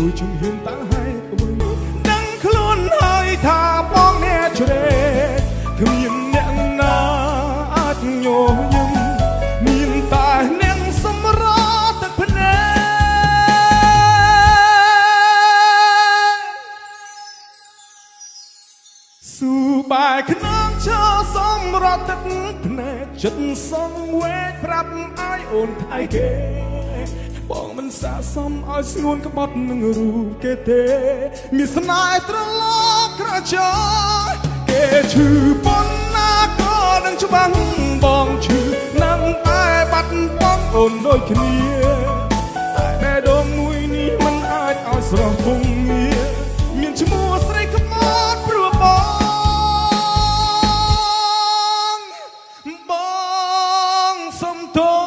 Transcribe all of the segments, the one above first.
មួយជំហានតើហេតុអ្វីដឹងខ្លួនហើយថាបងអ្នកជ្រេគ្មានអ្នកណាអាចញញឹមមានតែអ្នកសម្រទឹកភ្នែកស៊ូបែកខ្នងឈរសំរត់ទឹកភ្នែកចិត្តសងវេកប្រាប់ឲ្យអូនថៃគេ បងមិនសាសមឲ្យស្ងួនក្បត់នឹងរូបគេទេមានស្នេហ៍ត្រឡប់ក្រចកគេឈឺប៉ុណ្ណាក៏នឹងច្បាំងបងឈឺណាំងតែបាត់បងអូនដូចគ្នាតែបេះដូងមួយនេះមិនអាចឲ្យស្រស់ពុងងារមានឈ្មោះស្រីក្បត់ព្រោះបងបងសុំទោស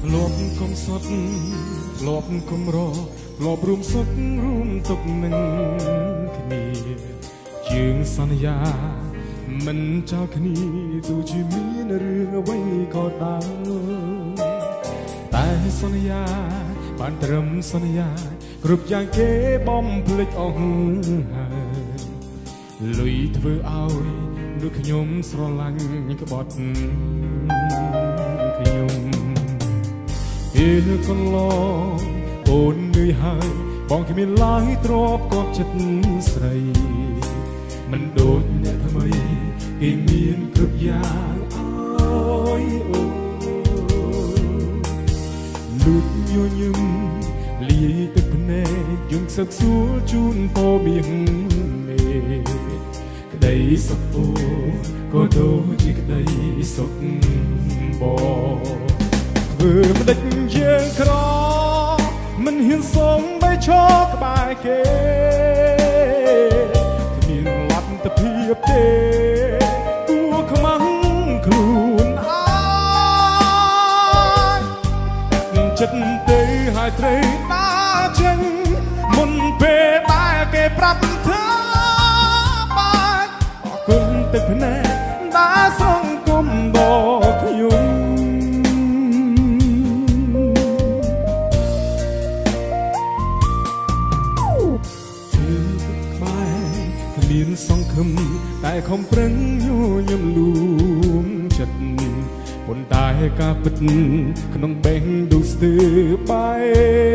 ធ្លាប់កំសត់ធ្លាប់កំរធ្លាប់រួមសុខរួមទុក្ខនឹងគ្នាយើងសន្យាមិនចោលគ្នាទោះជាមានរឿងអ្វីក៏ដោយតែសន្យាបានត្រឹមសន្យាគ្រប់យ៉ាងគេបំភ្លេចអស់ហើយលុយធ្វើឲ្យដូចខ្ញុំស្រឡាញ់ក្បត់ខ្ញុំ ពេលកន្លងអូននឿយហើយបងគ្មានឡើយទ្របគប់ចិត្តស្រីមិនដូចអ្នកថ្មីគេមានគ្រប់យ៉ាងអើយអូនលូតញញឹមលាយទឹកភ្នែកយំសឹកសួលជូនពរមាសមេក្តីសុខអូនក៏ដូចជាក្តីសុខបង ធ្វើមិនដេចយើងក្រមិនហ៊ានសុំបីឈរក្បែរគេគ្មានលទ្ធភាពទេគួរខ្មាំងខ្លួនឯងចិត្តទៅហើយត្រូវដើរចេញមុនពេលដែលគេប្រាប់ធ្វើបាច់អរគុណទឹកភ្នែកដែលស្រង់គុំដល់ខ្ញុំ ក្បែរគ្មានសង្ឃឹមតែខំប្រឹងញញឹមលួងចិត្តប៉ុន្តែការពិតក្នុងបេះដូងស្ទើរបែ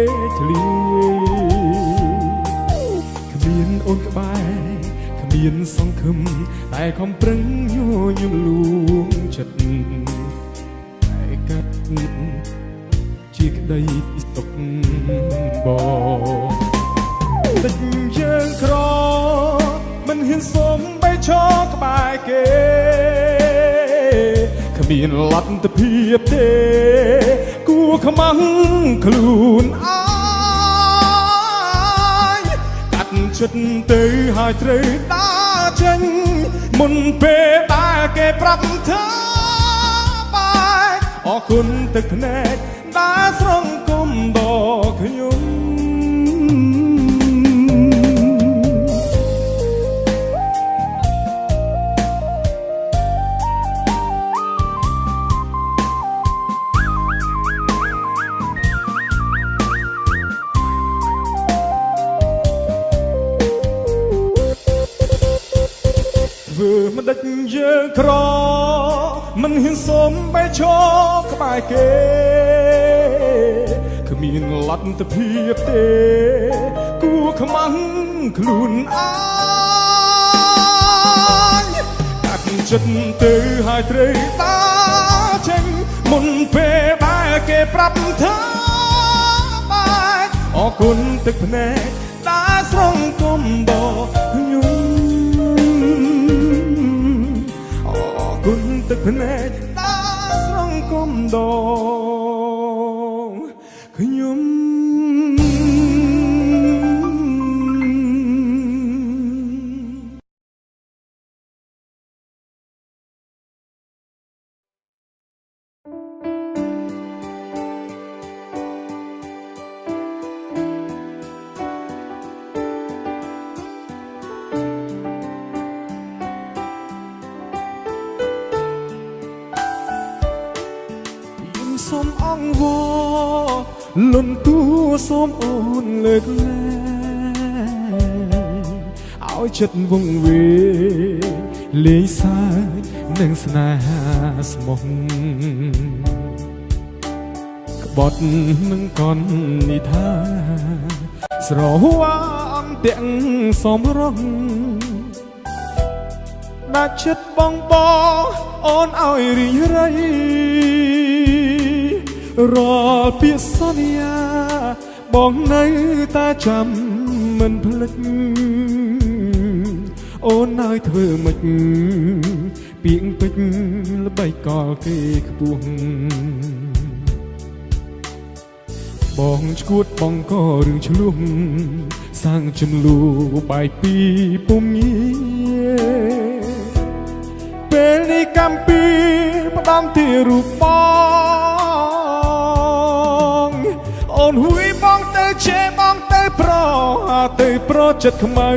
កធ្លាយគ្មានអូនក្បែរគ្មានសង្ឃឹមតែខំប្រឹងញញឹមលួងចិត្តតែកាត់ជាក្តីសុខបង តិចយើងក្រមិនហ៊ានសុំបីឈរក្បែរគេគ្មានលទ្ធភាពទេគួរខ្មាំងខ្លួនឯងកាត់ចិត្តទៅហើយត្រូវដើរចេញមុនពេលដែលគេប្រាប់ធ្វើបែកអរគុណទឹកភ្នែកដែលស្រង់គុំដល់ខ្ញុំ ធ្វើមិនដេចយើងក្រមិនហ៊ានសុំបីឈរក្បែរគេគ្មានលទ្ធភាពទេគួរខ្មាំងខ្លួនឯងកាត់ចិត្តទៅហើយត្រូវដើរចេញមុនពេលដែលគេប្រាប់ថាបែកអរគុណទឹកភ្នែកដែលស្រង់គុំដល់ខ្ញុំ អរគុណទឹកភ្នែកដែលស្រង់គុំដងខ្ញុំ លន់តួសូមអូនលើកលែងឲ្យចិត្តវង្វេងលេងសើចនឹងស្នេហាស្មោះក្បត់នឹងកននិថាស្រវាអន្ទាំងសំរងដាក់ចិត្តបងបងអូនឲ្យរីងរៃរាល់ពាក្យសន្យាបងនៅតែចាំមិនភ្លេចអូនឲ្យធ្វើម៉េចពីងពេចល្បីកលគេខ្ពស់បងឈួតបងក៏រឿងឆ្លួងសាងចំលូបាយពីពុំងារពេលនេះកម្មពីផ្ដំទីរូបបងអូនហួយបងទៅជេបងទៅប្រទៅប្រចិត្តខ្មៅ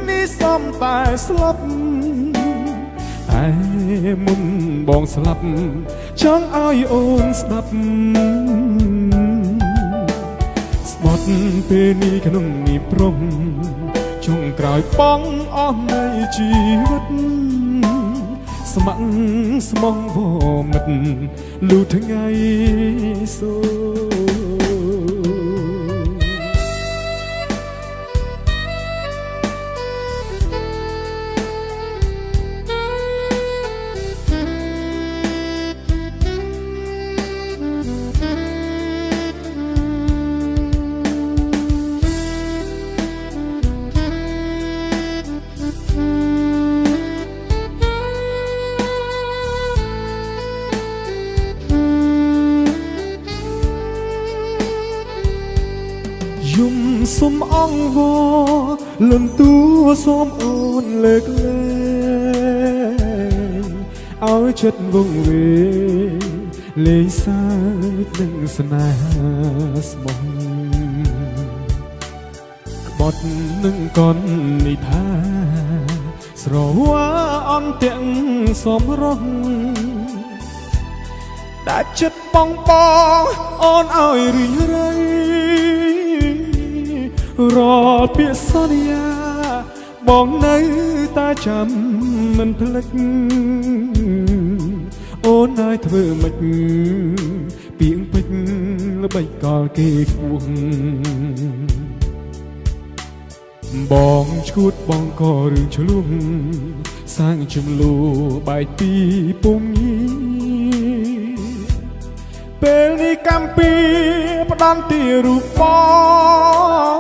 នេះសំតែស្លាប់តែមុនបងស្លាប់ចង់ឲ្យអូនស្ដាប់ស្បត់ពេលនេះក្នុងនេះព្រមចុងក្រោយបងអស់នៃជីវិតស្ម័គ្រស្មងវមិតលុថ្ងៃសូយំសុំអង្វរលន់តួសូមអូនលើកលែងឲ្យចិត្តវង្វេងលេងសើចនឹងស្នេហាស្មោះក្បត់នឹងកននិថាស្រវាអន្ទាំងសំរងដាក់ចិត្តបងបងអូនឲ្យរីងរៃរាល់ពាក្យសន្យាបងនៅតែចាំមិនភ្លេចអូនឲ្យធ្វើម៉េចពីងពេចល្បីកលគេខ្ពស់បងឈួតបងក៏រឿងឆ្លួងសាងចំលូបែកពីពុំងារពេលនេះកម្មពីផ្ដំទីរូបបង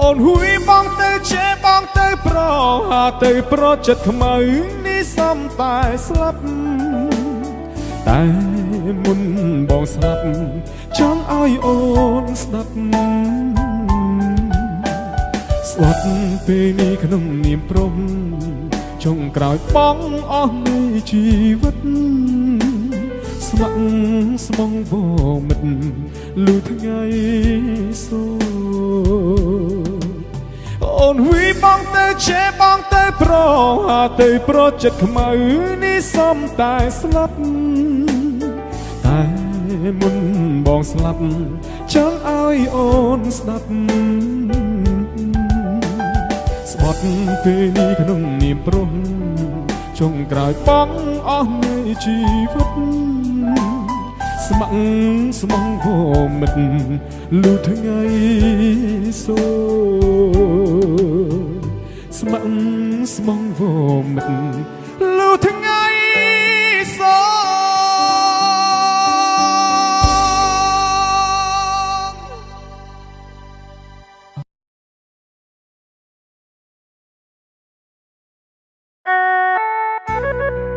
អូនហួយបងទៅជេបងទៅប្រទៅប្រចិត្តខ្មៅនេះសំតែស្លាប់តែមុនបងស្លាប់ចង់ឲ្យអូនស្ដាប់ស្លាប់ពេលនេះក្នុងនាមព្រំចុងក្រោយបងអស់នៃជីវិតស្ម័គ្រស្មងវមិតលុថ្ងៃសូអូនវីបងទៅជេបងទៅប្រទៅប្រចិត្តខ្មៅនេះសំតែស្លាប់តែមុនបងស្លាប់ចង់ឲ្យអូនស្ដាប់ស្បត់ពេលនេះក្នុងនាមព្រំចុងក្រោយបងអស់នៃជីវិតស្ម័គ្រស្មងវមិតលុថ្ងៃសូស្ម័គ្រស្មងវមិតលុថ្ងៃសូ Thank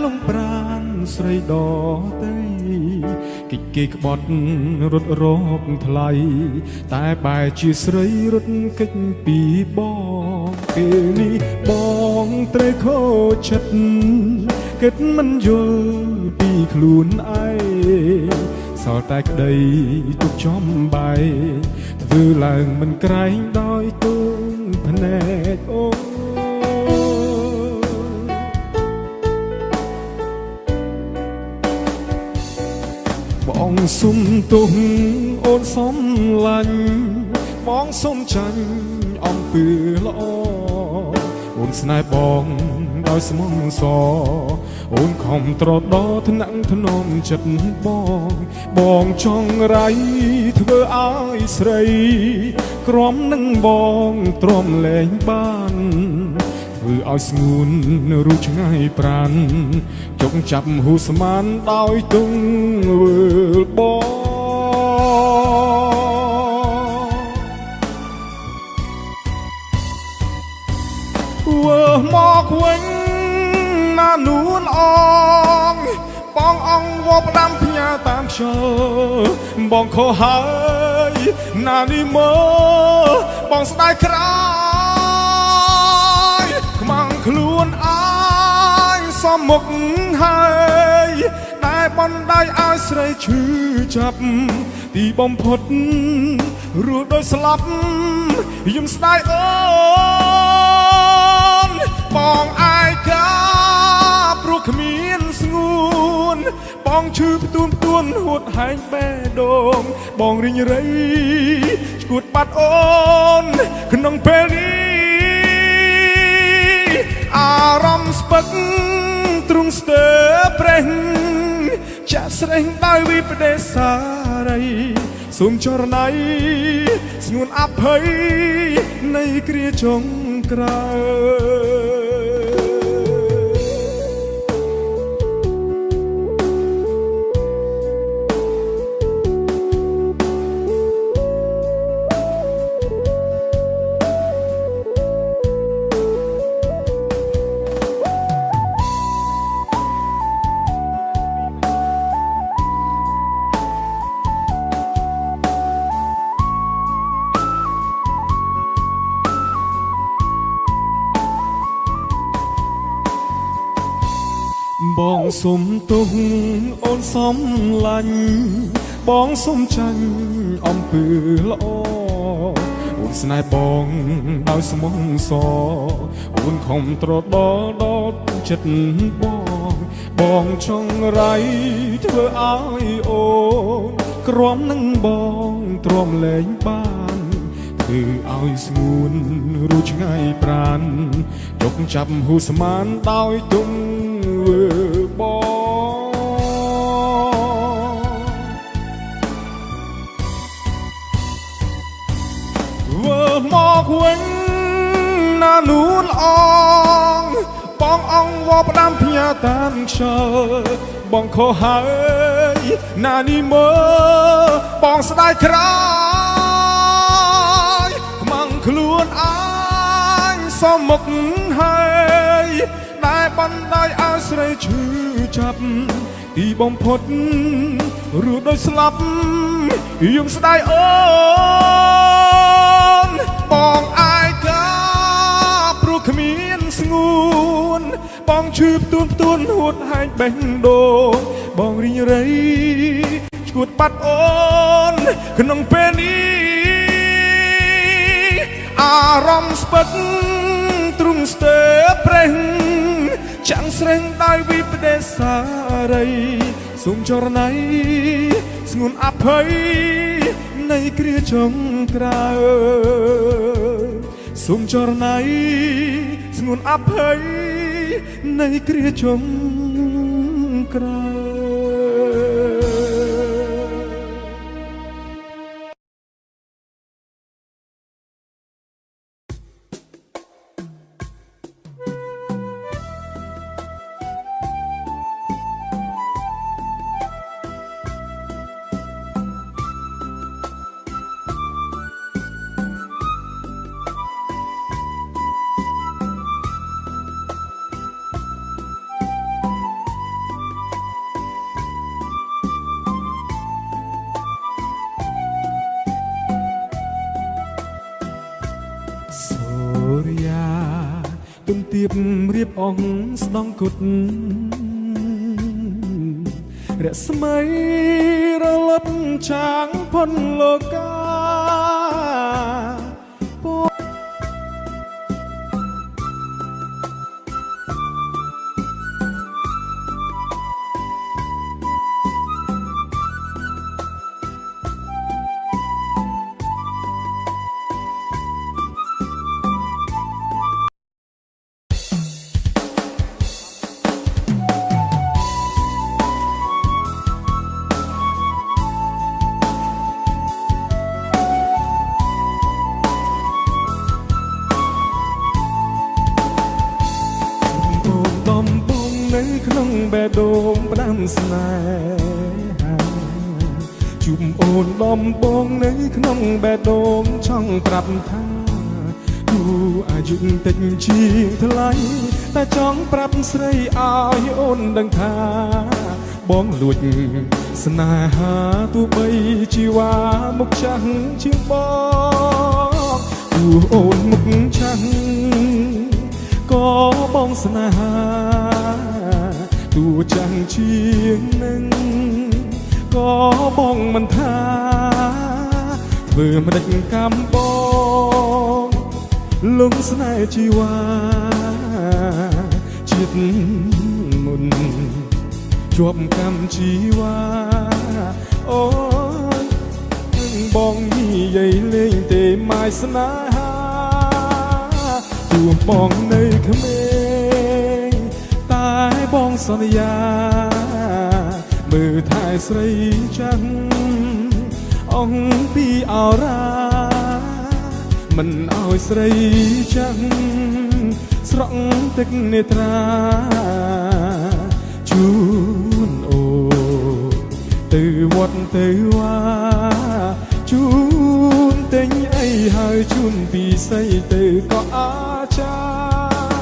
លងប្រានស្រីដទៃកិច្ចគេក្បត់រត់រកថ្លៃតែបែរជាស្រីរត់កិច្ចពីបងពេលនេះបងត្រូវខូចចិត្តគិតមិនយល់ពីខ្លួនឯងសល់តែក្តីទុកចំបាយធ្វើឡើងមិនក្រែងដោយទូនភ្នែកអូន បងសុំទោសអូនសំឡាញ់បងសុំចាញ់អំពើល្អអូនស្នេហ៍បងដោយស្មងសអូនខំត្រដថ្នាក់ថ្នមចិត្តបងបងចង់រៃធ្វើឲ្យស្រីក្រំនឹងបងទ្រាំលែងបាន ធ្វើឲ្យស្ងួនរូបឆ្ងាយប្រានចុកចាប់ហ៊ូស្មានដោយទងវើលបងវើមកវិញណានួនអងបងអងវផ្ដាំផ្ញើតាមខ្យល់បងខុសហើយណានេះមើលបងស្ដាយក្រោយខ្មាំងខ្លួនអាយសមមុខហើយតែបណ្ដៃឲ្យស្រីឈឺចាប់ទីបំផុតរស់ដោយស្លាប់យំស្ដាយអូនបងអាយកាព្រោះគ្មានស្ងួនបងឈឺផ្ទួនផ្ទួនហួតហែងបេះដូងបងរីងរៃឈួតបាត់អូនក្នុងពេលនេះអារម្មណ៍ស្ពឹកទ្រុងស្ទើប្រេះចាក់ស្រេះដោយវិបដិសារីសូមចរណៃស្ងួនអភ័យនៃគ្រាចុងក្រោយ បងសុំទោសអូនសំឡាញ់បងសុំចាញ់អំពើល្អអូនស្នេហ៍បងដោយស្មងសអូនខំត្រដដល់ចិត្តបងបងចង់រៃធ្វើឲ្យអូនក្រំនឹងបងទ្រាំលែងបានធ្វើឲ្យស្ងួនរួចឆ្ងាយប្រានចុកចាប់ហ៊ូស្មានដោយទងវើបងវើមកវិញណានួនអងបងអងវផ្ដាំផ្ញើតាមខ្យល់បងខុសហើយណានេះមើលបងស្ដាយក្រោយខ្មាំងខ្លួនអញសមមុខហើយដែលបណ្ដោយឲ្យស្រីឈឺចាប់ទីបំផុតរស់ដោយស្លាប់យំស្ដាយអូនបងអាយកាព្រោះគ្មានស្ងួនបងឈឺផ្ទួនផ្ទួនហួតហែងបេះដូងបងរីងរៃឈួតបាត់អូនក្នុងពេលនេះអារម្មណ៍ស្ពឹកទ្រុងស្ទើប្រេះចាំងស្រេងដោយវិបដិសារីសូមចរណៃស្ងួនអភ័យនៃគ្រាចុងក្រោយសូមចរណៃស្ងួនអភ័យនៃគ្រាចុងក្រោយ ៀបរៀបអង្គស្ដងគុតរស្មីរលត់ឆាងផុនលោកាព អូនដំបងនៅក្នុងបេះដូងផ្ដាំស្នេហាជុំអូនដំបងនៅក្នុងបេះដូងចង់ប្រាប់ថាគូអាយុតិចជាងថ្លៃតែចង់ប្រាប់ស្រីឲ្យអូនដឹងថាបងលួចស្នេហាទោះបីជីវ៉ាមុខចាស់ជាងបងគូអូនមុខចាស់ ក៏បងស្នេហាទូចាំងជាងនឹងក៏បងមិនថាធ្វើមិនដេចកម្មបងលងស្នេហ៍ជីវ៉ាជាតិមុនជាប់កម្មជីវ៉ាអូយនឹងបងនិយាយលេងទេម៉ាយស្នេហា ទោះបងនៅក្មេងតែបងសន្យាមើលថែស្រីចាំងអង្គពីអរ៉ាមិនឲ្យស្រីចាំងស្រក់ទឹកនេត្រាជូនអូទៅវត្តទៅវាជូនទិញអីហើយជូនពីស័យទៅក៏អាចារ្យ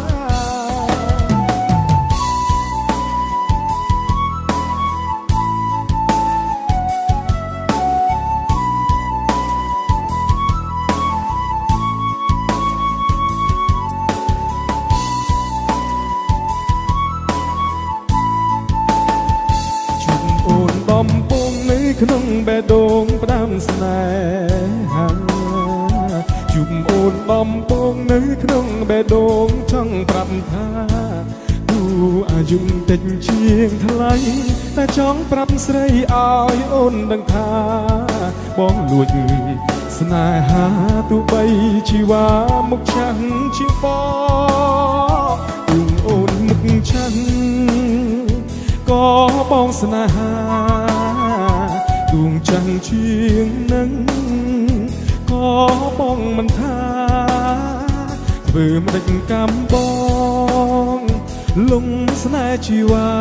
ជុំអូនដំពងនៅក្នុងបេះដូងផ្ដាំស្នេហាជុំអូនដំពងនៅក្នុងបេះដូងចង់ប្រាប់ថាគូអាយុតិចជាងថ្លៃតែចង់ប្រាប់ស្រីឲ្យអូនដឹងថាបងលួចស្នេហាទោះបីជីវ៉ាមុខឆាំងជាងបងគូអូនមុខឆាំង ក៏បងស្នេហាដួងចាំងជាងនឹងក៏បងមិនថាធ្វើមិនដេចកម្មបងលងស្នេហ៍ជីវ៉ា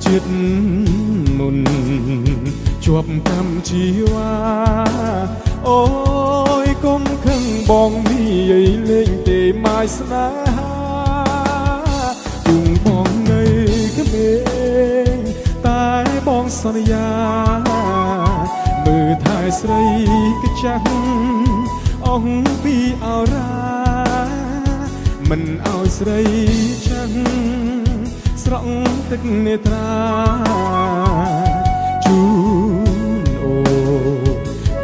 ជាតិមុនជាប់កម្មជីវ៉ាអូយកុំខឹងបងនិយាយលេងទេម៉ាយស្នេហា គង់បងនៅក្មេងតែបងសន្យាមើលថែស្រីកចាស់អង្គពីអរ៉ាមិនឲ្យស្រីចាំងស្រក់ទឹកនេត្រាជូនអូ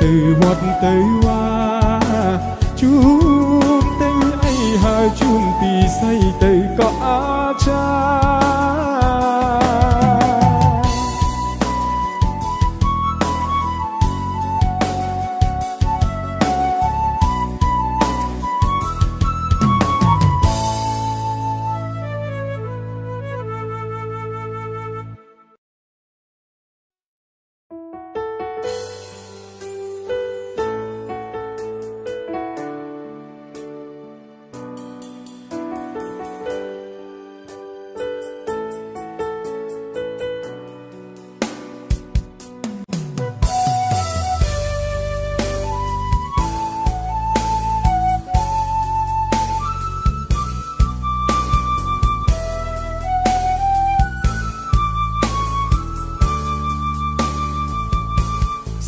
ទៅវត្តទៅវាជូនទិញអីហើយជូនពីស័យទៅក៏អាចារ្យ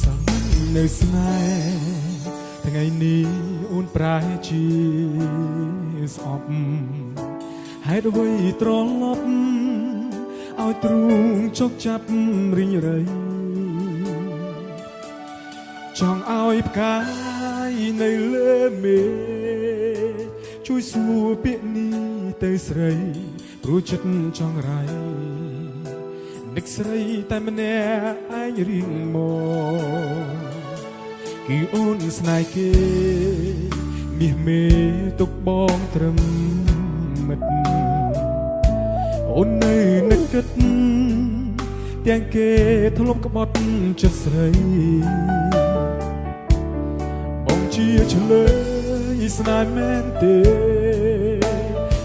សាមញ្ញនៅស្នេហ៍ថ្ងៃនេះអូនប្រែជា ស្អប់ហេតុអ្វីត្រឡប់ឲ្យទ្រូងចុកចាប់រីងរៃចង់ឲ្យផ្កាយនៅលើមេឃជួយសួរពាក្យនេះទៅស្រីព្រោះចិត្តចង់រៃនឹកស្រីតែម្នាក់ឯងរៀងមក គឺអូនស្នេហ៍គេមាសមេទុកបងត្រឹមមិត្តអូននៅនឹកគិតទាំងគេធ្លុំក្បត់ចិត្តស្រីបងជាឆ្លើយស្នេហ៍មែនទេ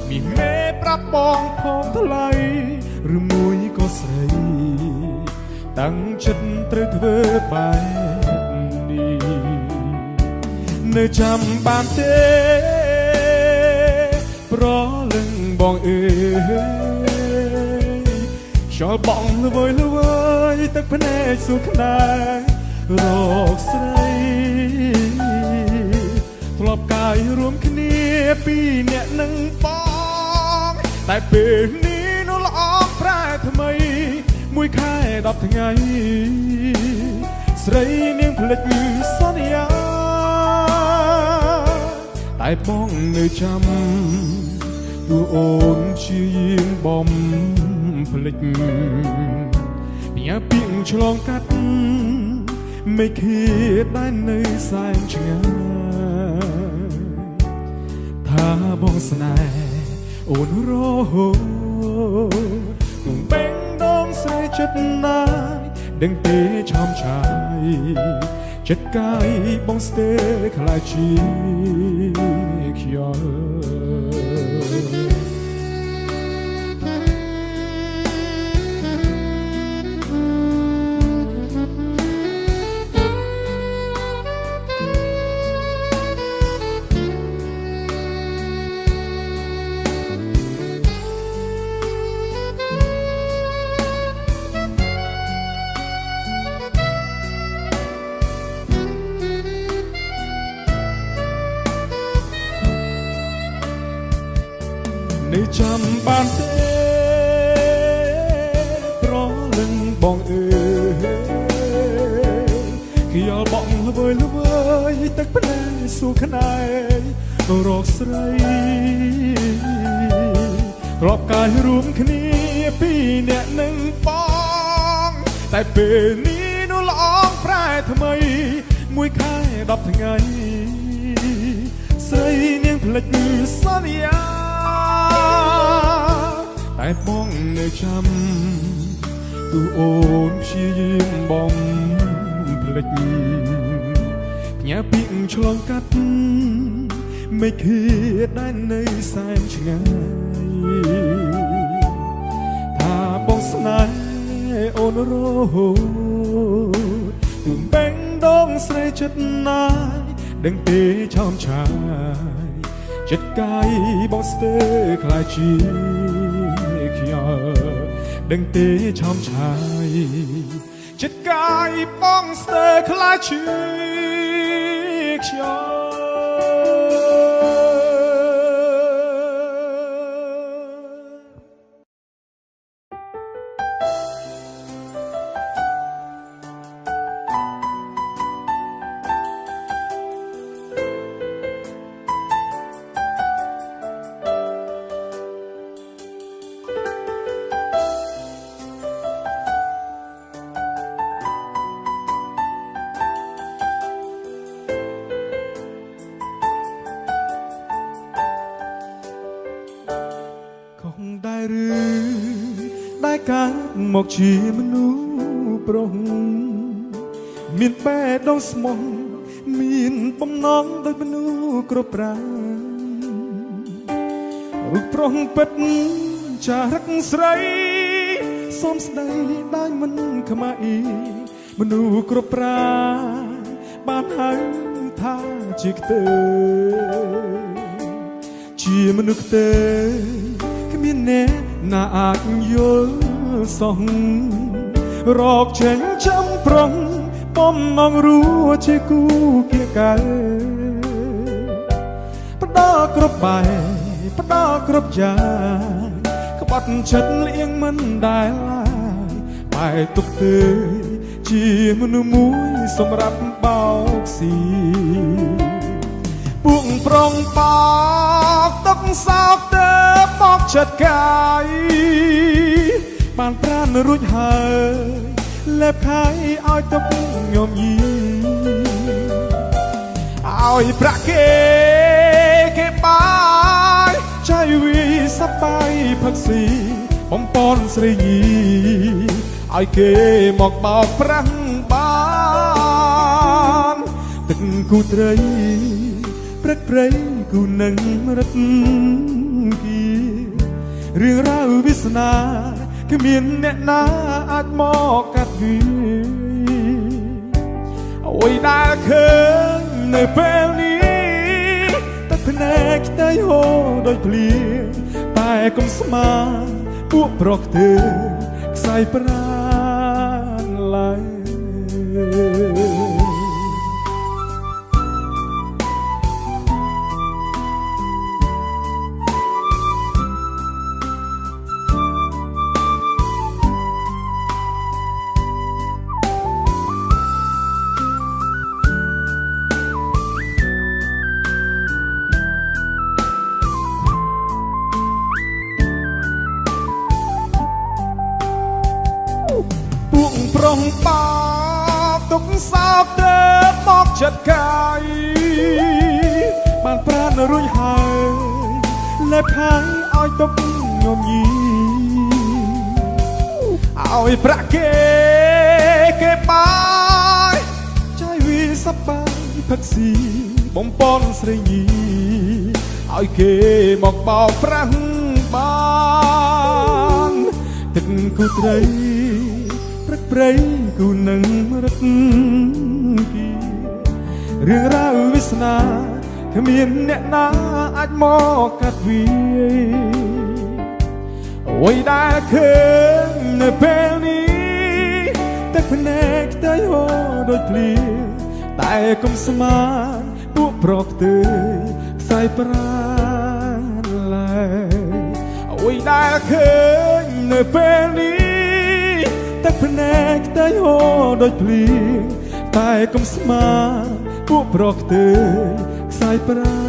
មាសមេប្រាប់បងផងថ្លៃឬមួយក៏ស្រី តាំងចិត្តត្រូវធ្វើបែបនេះនៅចាំបានទេប្រលឹងបងអើយខ្យល់បងល្វើយល្វើយទឹកភ្នែកសួរខ្នែរកស្រីធ្លាប់កាយរួមគ្នាពីរអ្នកនឹងបងតែពេលនេះនោះល្អប្រែថ្មី មួយខែ10ថ្ងៃស្រីនាងភ្លេចសន្យាតែបងនៅចាំទោះអូនព្យាយាមបំភ្លេចផ្ញើពាក្យឆ្លងកាត់មិនឃាតដែលនៅសែនឆ្ងាយ ថាបងស្នេហ៍អូនរហូតទុំបេងដងស្រីចិត្តណាយដឹងទេឆោមឆាយចិត្តកាយបងស្ទើរខ្លាចជាខ្យល់ នៅចាំបានទេប្រលឹងបងអើយខ្យល់បងល្វើយល្វើយទឹកភ្នែកសួរខ្នែងរកស្រីរាប់កាយរួមគ្នាពីរអ្នកនឹងបងតែពេលនេះនោះល្អងប្រែថ្មីមួយខែ10ថ្ងៃ ស្រីនាងភ្លេចសន្យាតែបងនៅចាំទោះអូនព្យាយាមបំភ្លេចផ្ញើពាក្យឆ្លងកាត់មិនឃាតដែលនៅសែនឆ្ងាយថាបងស្នេហ៍អូនរហូតទុំបេងដងស្រីចិត្តណាយដឹងទេឆោមឆាយចិត្តកាយបងស្ទើរខ្លាចជាខ្យល់ដឹងទេឆោមឆាយចិត្តកាយបងស្ទើរខ្លាចជាខ្យល់ ខុសដែរឬដែលកើតមកជាមនុស្សប្រុសមានបេះដូងស្មោះមានបំណងដូចមនុស្សគ្រប់ប្រាណរូបប្រុសពិតចារឹកស្រីសូមស្ដីដោយមិនខ្មាស់អីមនុស្សគ្រប់ប្រាណបានហៅថាជាខ្ទើ ជាមនុស្សខ្ទើគ្មានអ្នកណាអាចយល់សោះរកចេញចាំប្រុងបំណងរួជាគូគៀកែផ្ដល់គ្រប់បែប ផ្ដល់គ្រប់យ៉ាងក្បត់ចិត្តលៀងមិនដែលឡើយបែកទុកទេជាមនុស្សមួយសម្រាប់បោកស៊ីពួកប្រុងបោកទុកសោកទៅបោកចិត្តកាយបានប្រានរួចហើយលេបខៃឲ្យទុកញោមយីឲ្យប្រាក់គេគេបាយចៃវីសប្បាយផឹកស៊ីបំពន់ស្រីញីឲ្យគេមកបោកប្រាំងបានទឹកគូត្រីព្រឹកព្រៃគូនឹងរឹតគីរឿងរ៉ាវវាសនាគ្មានអ្នកណាអាចមកកាត់វាអ្វីដែលឃើញនៅពេលនេះទឹកភ្នែកខ្ទៃហូរដូចភ្លៀងតែកុំស្មានពួកប្រុសខ្ទើខ្សែប្រានឡើយ ពួកប្រុងបោកទុកសោកទៅបោកចិត្តកាយបានប្រានរួចហើយលេបខៃឲ្យទុកញោមយីឲ្យប្រាក់គេគេបាយចៃវីសប្បាយផឹកស៊ីបំពន់ស្រីញីឲ្យគេមកបោកប្រាំងបានទឹកគូត្រី ព្រឹកព្រៃគូនឹងរឹតគីរឿងរ៉ាវវាសនាគ្មានអ្នកណាអាចមកកាត់វាអ្វីដែលឃើញនៅពេលនេះទឹកភ្នែកខ្ទៃហូរដូចភ្លៀងតែកុំស្មានពួកប្រកខ្ទើយខ្សែប្រានឡើយអ្វីដែលឃើញនៅពេលនេះទឹកភ្នែកខ្ទៃហូរដូចភ្លៀងតែកុំស្មានពួកប្រកខ្ទើយខ្សែប្រា